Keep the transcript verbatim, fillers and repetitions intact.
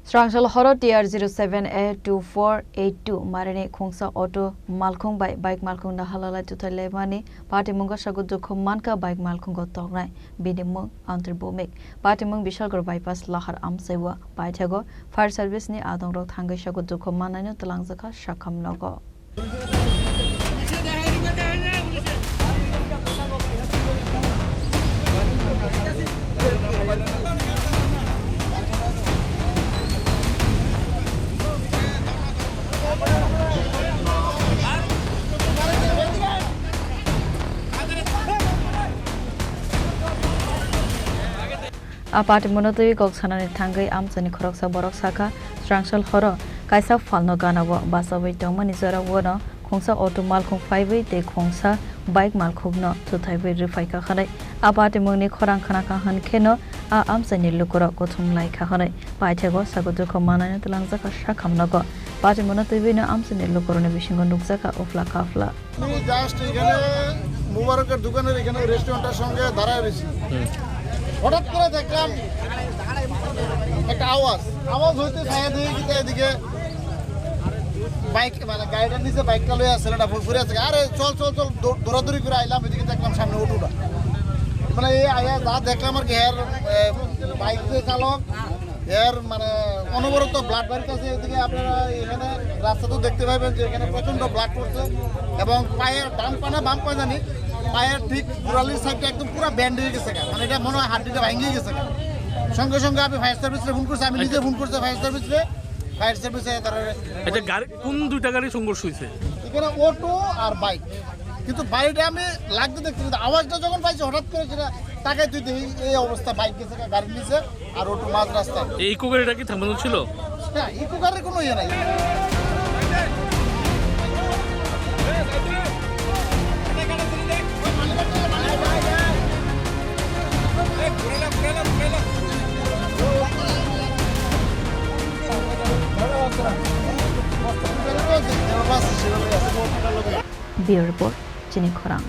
Srangsal horo T R zero seven A two four eight two marini khungsa auto malkhung bai bike malkhung no halalai tuthai laimani patimungo sago dukhu mankha bike malkhungo tongnai bini mung Antir Bhumik. Patimung Bishalgarh bypass lahar amsaiwa paithago fire service ni adongrok thangwi sago dukhu mannaino twlangjakha sakham nogo. A patimungo twi kok sanani thangwi amchaini khoroksa borok sakha, srangsal horo kaisa phalno gana-o bachaui tongmani jorao no khungsa auto malkhung phaiwi tei khungsa bike malkhungno thuthaiwi rwphaikha hwnwi. A patimungni khorang khnakha hwn kheno a amchaini lukurok kuthum laikha hwnwi paithago sago dukhu mannaino twlangjakha sakham nogo. Patimungno twiwi no amchaini lukurokni bisingo nukjakha uphla kaphla. আমি জাস্ট এখানে মুবারকের দোকানের এখানে রেস্টুরেন্টের সঙ্গে দাঁড়ায় রয়েছি। হঠাৎ করে দেখলাম একটা আওয়াজ, আওয়াজ হইতে ছায়া দিয়ে কিন্তু এদিকে বাইক, মানে, গাড়িটার নিচে বাইকটা লইয়া ছেলেটা ঘু-, ঘুরে আছে। "আরে চল, চল, চল," দৌ-, দৌড়াদৌড়ি করে আইলাম, এদিকে দেখলাম সামনে অটোটা। মানে, এই আয়া যা দেখলাম আর কি, এর, এ, বাইক যে চালক, এর মানে অনবরত ব্লাড বাড়িতেছে। এদিকে আপনারা এখানে রাস্তাতেও দেখতে পাবেন যে এখানে প্রচণ্ড ব্লাড পড়ছে এবং পায়ের ডান পা না বাম পা জানি, পায়ের ঠিক গোড়ালির সাইডটা একদম পুরো ব্যান্ড হয়ে গেছে গা। মানে, এটা মনে হয় হাড্ডিটা ভাঙিয়ে গেছে গা। সঙ্গে সঙ্গে আমি ফায়ার সার্ভিসে ফোন করছি, আমি নিজে ফোন করছি ফায়ার সার্ভিসে। ফায়ার সার্ভিসে তারা আচ্ছা, গাড়ি, কোন দুইটা গাড়ি সংঘর্ষ হয়েছে? এখানে অটো আর বাইক, কিন্তু বাইকটা আমি লাগতে দেখছি, কিন্তু আওয়াজটা যখন পাইছি হঠাৎ করে সেটা তাকাই তুই দেখি এই অবস্থা, বাইক গেছে গা গাড়ির নিচে। আর ওটু মাঝ রাস্তায়। এই ইকো গাড়িটা কি থামানো ছিল? না, ইকো গাড়ির কোনো ইয়ে নাই। Bureau Report, Chini Khorang.